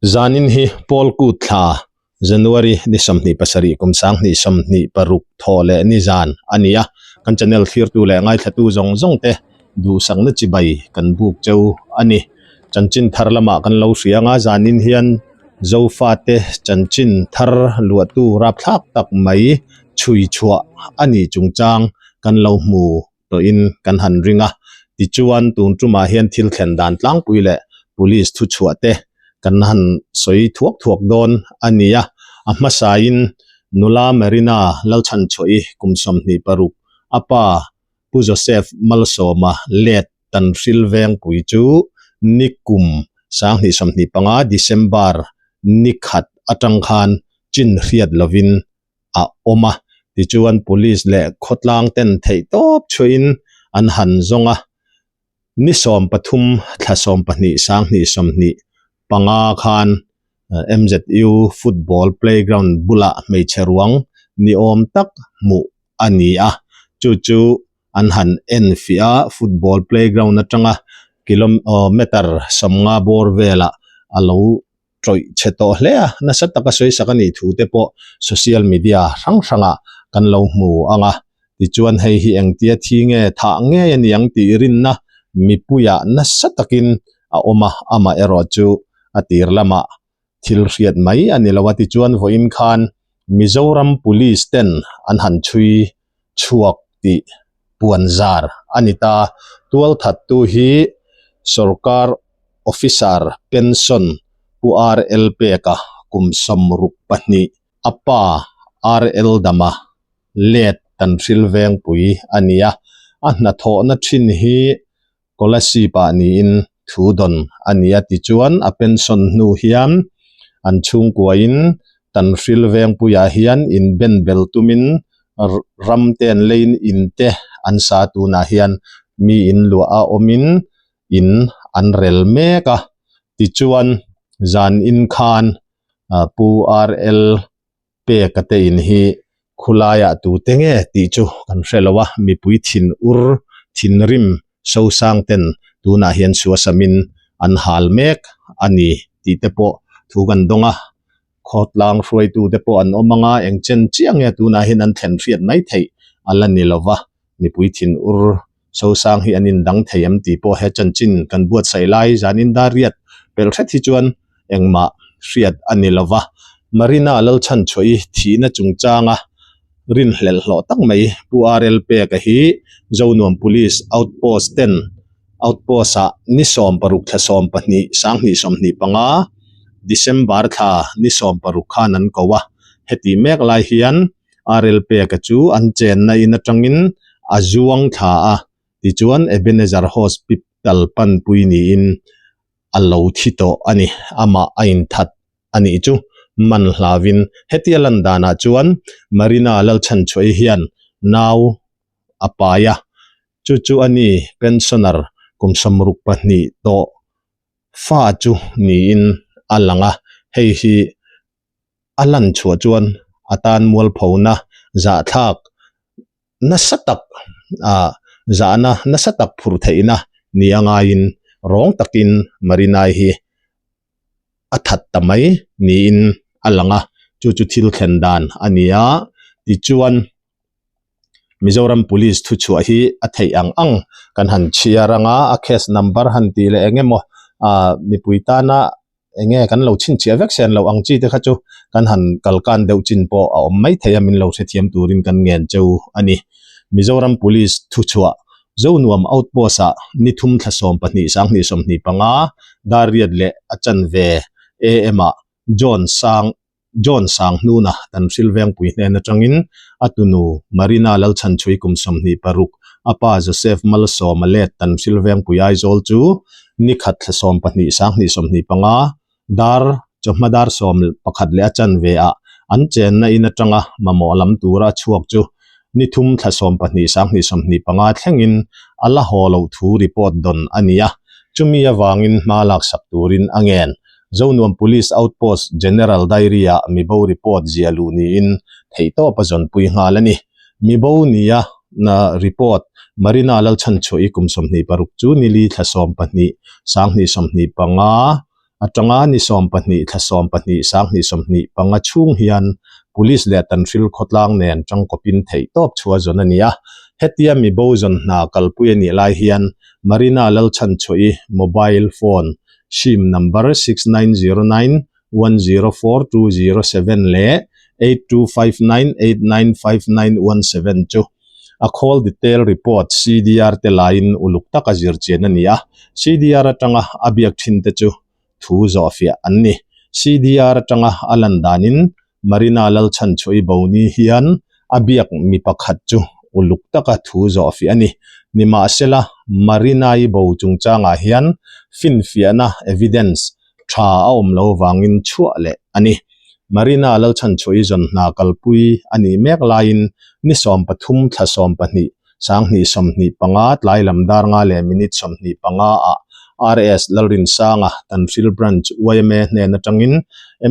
Zanin hi Paul Kut thla, January ni 27 kum 2026 thawh leh ni zan a ni a, kan channel thlirtu leh ngaithlatu zawng zawng te duhsakna chibai kan buk cheu a ni. Chanchin thar lamah kan lo hria anga zanin hian Zofate chanchin thar luahtu rapthlak tak mai chhui chhuah a nih chungchang kan lo hmu tawhin kan han ring a. Tichuan, tun tumah hian thil thlen dan tlangpui leh police thuchhuah te kan han sawi thuak thuak dawn a ni a. A hmasain nula Marina Lalchhanchhuahi kum 26, a pa Pu Joseph Malsawma let tan hril vengpui chu ni kum 2025 December ni khat atang khan chin hriat lovin a awm a, tichuan police leh khawtlang ten theih tawp chhuahin an han zawng a, ni 13 thla 12 2025 khan MZU football playground bulah hmeichhe ruang ni awm tak hmuh a ni a, chu chu an han en fiah a, football playground atanga kilometer 50 bawr velah a lo tawih chhe tawh hle a, nasa taka sawi sak a nih thu te pawh social media hrang hrangah kan lo hmu ang a, tichuan hei hi engtia thi nge thah ngei a ni ang tih rinna mipuiah nasa takin a awm a, amah erawh chu a tir lamah thil hriat mai a ni lo a, tichuan vawiin khan Mizoram Police ten an han chhui chhuak tih puan zar a ni ta. Tualthattu hi sorkar officer pension Pu RL Peka kum 62, a pa RL Dama let kan hril vengpui a ni a, a hnathawhna thin hi Kolasib ah niin thu dawn a ni a tichuan a pension hnu hian an chhungkuain Tanhril Vengpuiah hian inben bel tumin ram te an leiin in te an sa tunah hian mi in luah a awmin in an rel mek a tichuan zan in khan Pu RL Peka te in hi khulaiah tute nge tih chu kan hre lo a, mipui thin ur, thinrim sosang ten tunah hian suasamin an hal mek a ni tih te pawh thu kan dawng a, khawtlang hruaitu te pawh an awm ang a, eng chen chiah nge tunah hian an thlen hriat mai theih a la ni lo va, mipui thin ur sosang hi an indang thei em tih pawh he chanchin kan buatsaih lai zanin dariat pelh hret hi chuan engmah hriat a ni lo va. Marina Lalchhanchhuahi thihna chungchanga rinhlelh hlawh tak mai Pu RL Peka hi Zonuam Police Outpost ten Outpost ah ni 16 thla 12 2025 December thla ni 16 khan an ko a, heti mek lai hian RL Peka chu an chenna in atangin a zuang thla a, tichuan Ebenezer Hospital panpui niin a lo thi tawh a ni, amah a inthat a nih chu man hlauvin hetia lan danah chuan Marina Lalchhanchhuahi hian nau a pai a, chu chu a ni pensioner kum 62 tawh fa chu niin a lang a, hei hi a lan chhuah chuan a tan mualphona zahthlak nasa tak ah zahna nasa tak phur theihna ni a ngaiin rawng takin Marinai hi a that ta mai niin a lang a, chu chu thil thlen dan a ni a, tichuan Mizoram Police thuchhuah hi a theih ang ang kan han chhiar ang a, a case number han tih leh eng emaw ah mipui tana enge kan lo chhinchhiah vek sen loh ang chi te kha chu kan han kalkan deuh chin pawh a awm mai thei a, min lo hrethiam turin kan ngen cheu a ni. Mizoram Police thuchhuah Zonuam Outpost ah ni thum thla 12 2025 Darriat leh a chanve AM ah John Sang John Sanghnuna Tanhril Vengpui hnen atangin a tunu Marina Lalchhanchhui kum 26, a pa Joseph Malsawma let Tanhril Vengpui Aizawl chu ni khat thla 12 2025 dar chawhma dar 11 leh a chanve ah an chenna in atanga mamawh lam tura a chhuak chu ni thum thla 12 2025 thlengin a la haw loh thu report dawn a ni a, chumi avangin hma laksak turin a ngen. Zonuam Police Outpost General Diary ah mibo report ziah luh niin theihtawp a zawnpui nghal a ni. Mibo nia na report Marina Lalchhanchhuahi kum 26 chu nili thla 12 2025. Atanga ni 12 thla 12 2025 chhung hian Police leh Tanhril khawtlang nen tangkawpin theihtawp chhuah zawn a ni a. Hetia mi bo zawn hna kalpui a nih lai hian Marina Lalchhanchhuahi mobile phone sim number 6909104207 leh 8259895917 chu a call detail report CDR te laiin uluk taka zirchian a ni a. CDR atanga a biak thin te chu thu zawhfiah an ni. CDR atanga a lan danin Marina Lalchhanchhuahi Boni hian a biak mi pakhat chu uluk taka thu zawhfiah a ni. Nimahsela, Marina-i bo chungchangah hian finfiahna, evidence, tha a awm lo vangin chhuah leh a ni. Marina Lalchhanchhuahi zawn hna kalpui a nih mek laiin ni 13 thla 12 2025 tlai lam dar nga leh minute 25 ah RS Lalrinsanga Tanhril Branch yma hnen atangin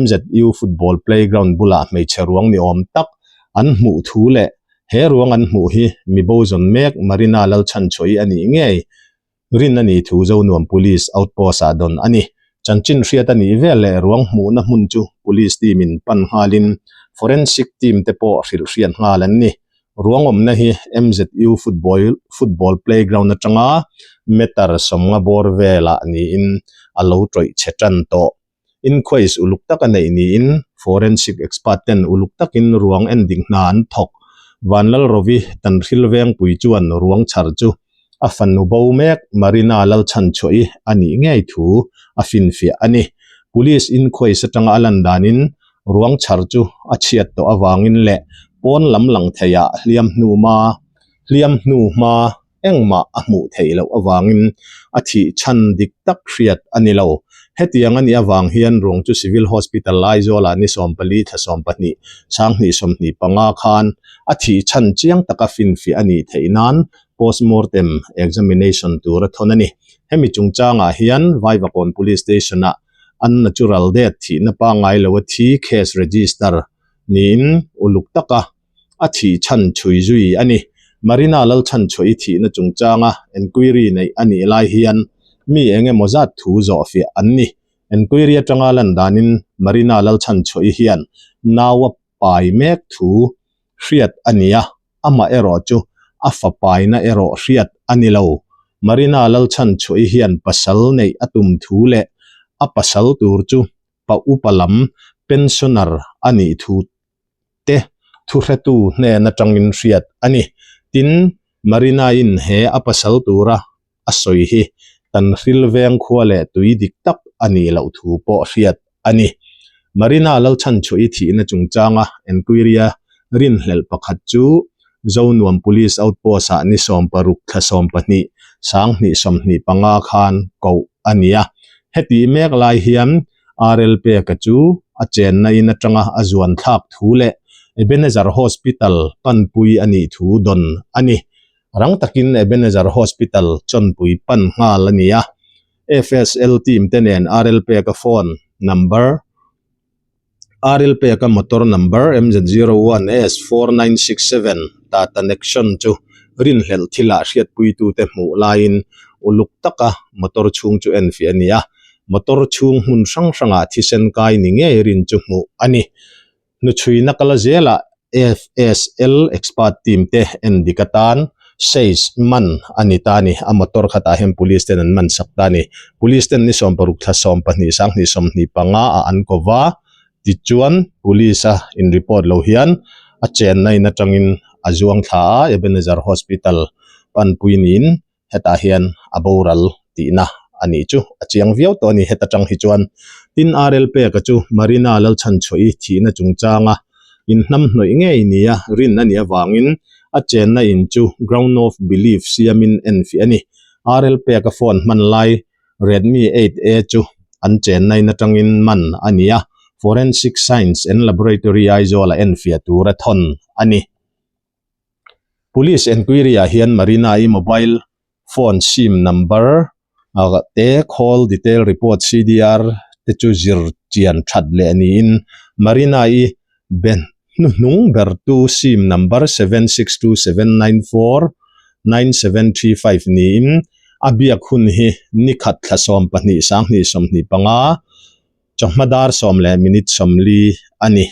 MZU Football Playground bulah hmeichhe ruang ni awm tak an hmuh thu leh he ruang an hmuh hi mi bo zawn mek Marina Lalchhanchhuahi a nih ngei Rin a nih thu Zonuam Police Outpost ah dawn a ni. Chanchin hriat a nih vel leh ruang hmuhna hmun chu Police team in pan nghalin Forensic team te pawh hrilh hriat nghal an ni. Ruang awmna hi MZU football football playground atanga meter 50 bawr velah niin a lo tawih chhe tan tawh. Inquest uluk taka neih niin forensic expert ten uluk takin ruang en dik hna an thawk. Vanlalrovi Tanhril Vengpui chuan ruang chhar chu a fanu bo mek Marina Lalchhanchhuahi a nih ngei thu a finfiah a ni. Police inquest atanga a lan danin ruang chhar chu a chhiat tawh avangin leh pawn lam lang theiah hliam hnu hma hliam hnu hma engmah a hmuh theih loh avangin a thih chhan dik tak hriat a ni lo. Hetiang a nih avang hian ruang chu Civil Hospital Aizawlah ni 14 thla 12 2025 khan a thih chhan chiang taka finfiah a nih theih nan postmortem examination tur a thawn a ni. Hemi chungchangah hian Vaivakawn Police Station-ah unnatural death thihna pangngai lo a thi case register niin uluk taka a thih chhan chhui zui a ni. Marina Lalchhanchhuahi thihna chungchanga enquiry neih a nih lai hian mi eng emaw zat thu zawhfiah an ni. Enquiry atanga lan danin Marina Lalchhanchhuahi hian nau a pai mek thu hriat a ni a, amah erawh chu a fa paina erawh hriat a ni lo. Marina Lalchhanchhuahi hian pasal neih a tum thu leh a pasal tur chu pa upa lam pensioner a nih thu te thuhretu hnen atangin hriat a ni. Tin, Marina-in he a pasal tura a sawi hi Tanhril veng khua leh tui dik tak a nih loh thu pawh hriat a ni. Marina Lalchhanchhuahi thihna chungchanga enquiry-a rinhlelh pakhat chu Zonuam Police Outpost-ah ni 16 thla 12 2025 khan koh a ni a. Hetih mek lai hian RL peka chu a chenna in atanga a zuan thlak thu leh Ebenezer Hospital panpui a nih thu dawn a ni. Rang takin Ebenezer Hospital chawnpui pan nghal a ni a. FSL team te nen RL peka phone number RL peka motor number MZ01S4967 Tata Nexon chu rinhlelh thilah hriatpuitute hmuh laiin uluk taka motor chhung chu enfiah a ni a. Motor chhung hmun hrang hrangah thisen kai ni ngei rin chu hmuh a ni. Hnuchhuina kala zelah FSL expert team te en dik atan says man a ni ta a ni. A motor khatah hian police ten an man sak ta a ni. Police ten ni 16 thla 12 2025 ah an ko va, tichuan police a in report lo hian a chenna in atangin a zuang thla a, Ebenezer Hospital panpui niin hetah hian a boral tihna a nih chu a chiang viau tawh a ni heta tang hi chuan. Tin, RL peka chu Marina Lalchhanchhuahi thihna chungchanga inhnamhnawih ngei nia rin a nih avangin a chenna in chu ground of belief siamin enfiah a ni. RL peka phone hman lai Redmi 8A chu an chenna in atangin man a ni a, Forensic Science and Laboratory Aizawl-a enfiah tura thawn a ni. Police enquiry ah hian Marina-i mobile phone sim number te call detail report CDR te chu zir chian that leh niin Marina-i be hnuhnung bertu sim number 7627949735 niin a biak hun hi ni khat thla 12 2025. Chawhma dar 10 leh minute 40 a ni.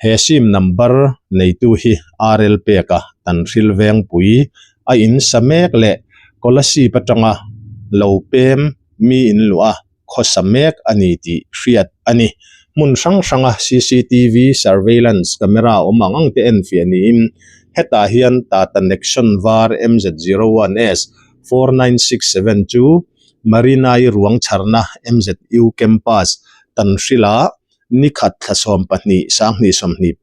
He sim number neitu hi RL peka Tanhril Vengpui a in sa mek leh Kolasib atanga lo pem mi in luah a khawsa mek a ni tih hriat a ni. Hmun hrang hranga cctv surveillance camera awm ang ang te enfiah niin hetah hian Tata Nexon var MZ01S 4967 chu Marina-i ruang chharna MZU campus Tanhrila Ni khat thla 12 2025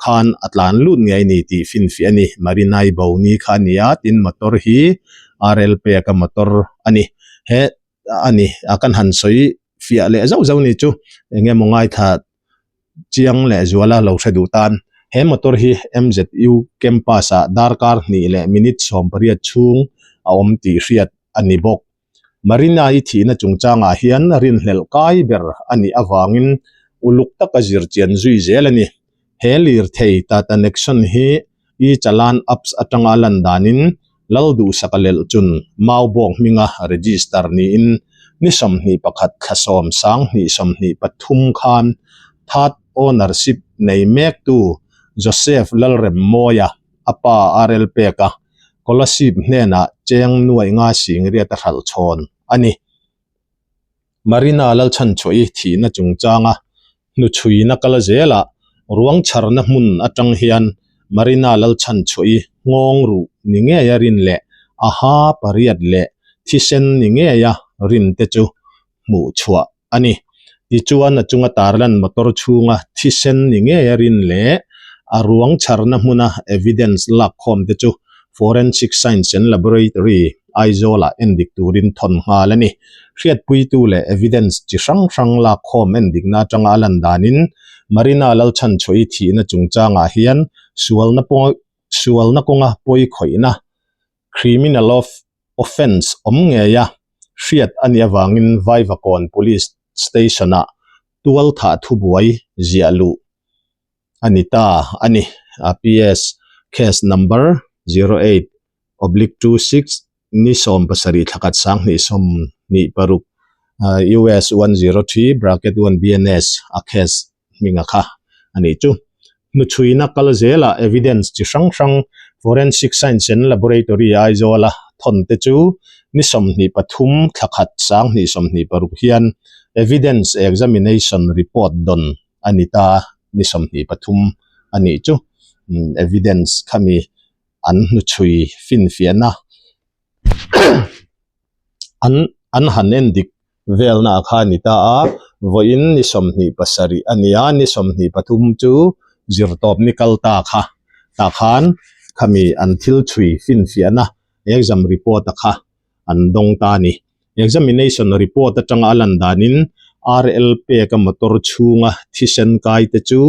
khan a tlan lut ngei ni tih finfiah a ni. Marinai bo ni kha a ni a, tin motor hi RL peka motor a ni. He a ni a kan han sawi fiah leh zauh zauh ni chu eng emaw ngaithla chiang leh zuala lo hre duh tan. He motor hi MZU campus ah darkar hnih leh minute 18 chhung a awm tih hriat a ni bawk. Marina-i thihna chungchangah hian rinhlelh kai ber a nih avangin uluk taka zir chian zui zel a ni. He lirthei Tata Nexon hi e-challan apps atanga lan danin Lalduhsaka lelhchun Maubawk hminga register niin ni 21 thla 10 2023 khan third ownership nei mektu Joseph Lalremmawia a pa RL Peka Kolasib hnenah cheng nuaih nga singriat a hralh chhawn a ni. Marina Lalchhanchhuahi thihna chungchanga hnuchhuina kal zelah ruang chharna hmun atang hian Marina Lalchhanchhuahi nghawng ruh ni ngeia rin leh a ha pariat leh thisen ni ngeia rin te chu hmuh chhuah a ni. Tichuan a chunga tarlan motor chhunga thisen ni ngeia rin leh a ruang chharna hmuna evidence lakkhawm te chu Forensic Science and Laboratory, Aizawl-ah endik turin thawn nghal a ni. Hriatpuitu leh evidence chi hrang hrang lakkhawm endikna atanga a lan danin Marina Lalchhanchhuahi thihna chungchangah hian sualna sualna kawnga pawi khawihna, criminal of offence, awm ngeia hriat a nih avangin Vaivakawn Police Station-ah tual thah thubuai ziah luh a ni ta a ni. PS Case Number 08/26 ni 17 thlakhat 2026 US 103(1) BNS a case hminga kha a nih chu. Hnuchhuina kal zelah evidence chi hrang hrang Forensic Science and Laboratory Aizawla thawn te chu ni 23 thla khat 2026 hian evidence examination report dawn a ni ta ni 23 a nih chu. Evidence khami an hnuchhui finfiahna an an han en dik velna kha a ni ta a, vawiin ni 27 a ni a, ni 23 chu zirtawp ni kal ta kha tah khan khami an thil chhui finfiahna exam report a kha an dawng ta a ni. Examination report atanga a lan danin RL peka motor chhunga thisen kai te chu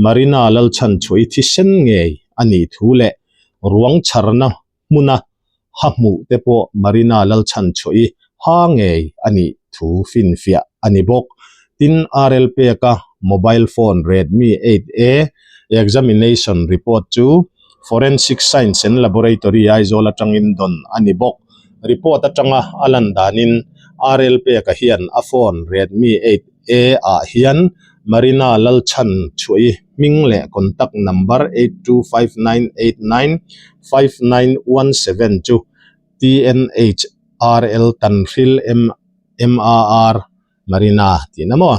Marina Lalchhanchhuahi thisen ngei a nih thu leh ruang chharna hmuna ha hmuh te pawh Marina Lalchhanchhuahi ha ngei a nih thu finfiah a ni bawk. Tin, RL peka mobile phone Redmi 8A examination report chu Forensic Science and Laboratory Aizawl atangin dawn a ni bawk. Report atanga a lan danin RL peka hian a phone Redmi 8A ah hian Marina Lalchhanchhuahi hming leh contact number 8259895917 chu TNHRL Tanhril MMAR Marina tihna maw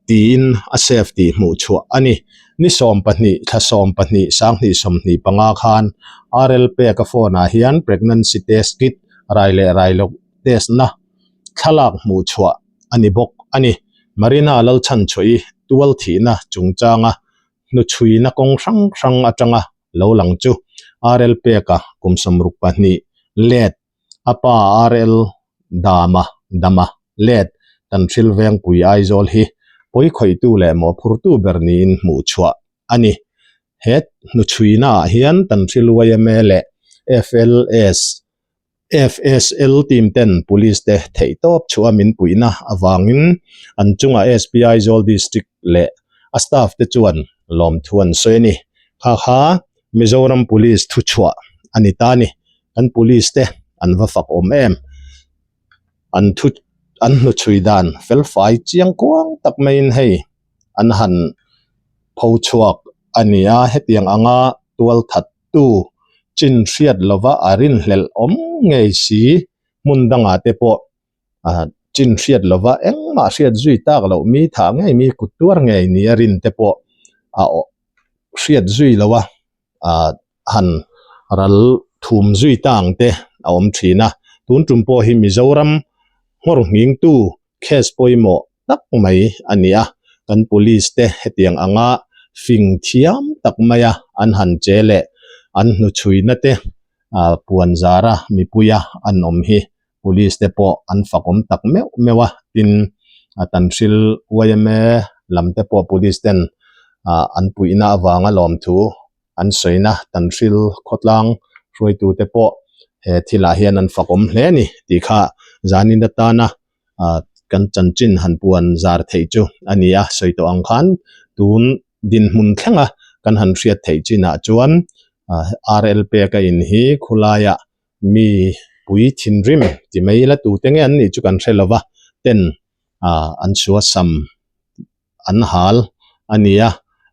tiin a save tih hmuh chhuah a ni. Ni 12 thla 12 2025 khan RL peka phone ah hian pregnancy test kit rai leh rai loh test na thlalak hmuh chhuah a ni bawk a ni. Marina Lalchhanchhuahi tual thihna chungchanga hnuchhuina kawng hrang hrang atanga lo lang chu RL peka kum 62 let a pa RL Dama Dama let Tanhril Vengpui Aizawl hi pawikhawihtu leh mawhphurtu ber niin hmuh chhuah a ni. He hnuchhuina ah hian Tanhril yma leh FLS FSL team ten police te theihtawp chhuah min puihna avangin an chungah SP Aizawl District leh a staff te chuan lawmthu an sawi a ni. Kha kha Mizoram Police thuchhuah a ni ta a ni. Kan police te an va fak awm em? An thu. an hnuchhui dan felfai chiang kuang tak maiin hei an han pho chhuak a ni a, hetiang anga tual that tu chin hriat lova a rinhlelh awm ngei si hmun dangah te pawh ah chin hriat lova engmah hriat zui tak loh mi thah ngei mi kut tuar ngei ni a rin te pawh a hriat zui lo a ah han ral thum zui ta ang te a awm thin a tun tum pawh hi Mizoram nghawr nghing tu case pawimawh tak mai a ni a kan police te hetiang anga fing thiam tak maia an han che leh an hnuchhuina te ah puan zara mipuia an awm hi. Police te pawh an fakawm tak meuh meuh a, tin a tanhril yma lam te pawh police ten ah an puihna avanga lawmthu an sawina tanhril khawtlang hruaitu te pawh he thilah hian an fakawm hle a ni tih kha zanin atana ah kan chanchin han puan zar theih chu a ni a, sawi tawh ang khan tun dinhmun thlenga kan han hriat theih chinah chuan ah RL peka in hi khulaiah Mi pui thinrim ti mai ila tute nge an nih chu kan hre lo va, ten ah an suasam an hal a ni a,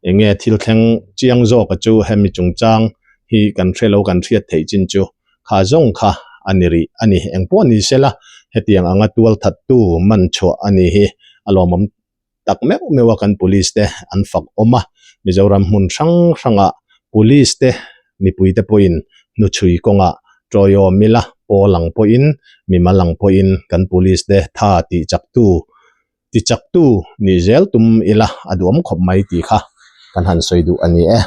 eng nge thil thleng chiang zawk a chu hemi chungchang hi kan hre lo kan hriat theih chin chu kha zawng kha a ni rih a ni. Engpawh ni sela hetiang anga tual thattu man chhuah a ni hi a lawmawm tak meuh meuh a kan police te an fak awm a, Mizoram hmun hrang hrangah police te mipui te pawhin hnuchhui kawngah tawiawm ila pawl ang pawhin mimal ang pawhin kan police te tha tih chak tu ti chak tu nih zel tum ila a duhawm khawp mai tih kha kan han sawi duh a ni e.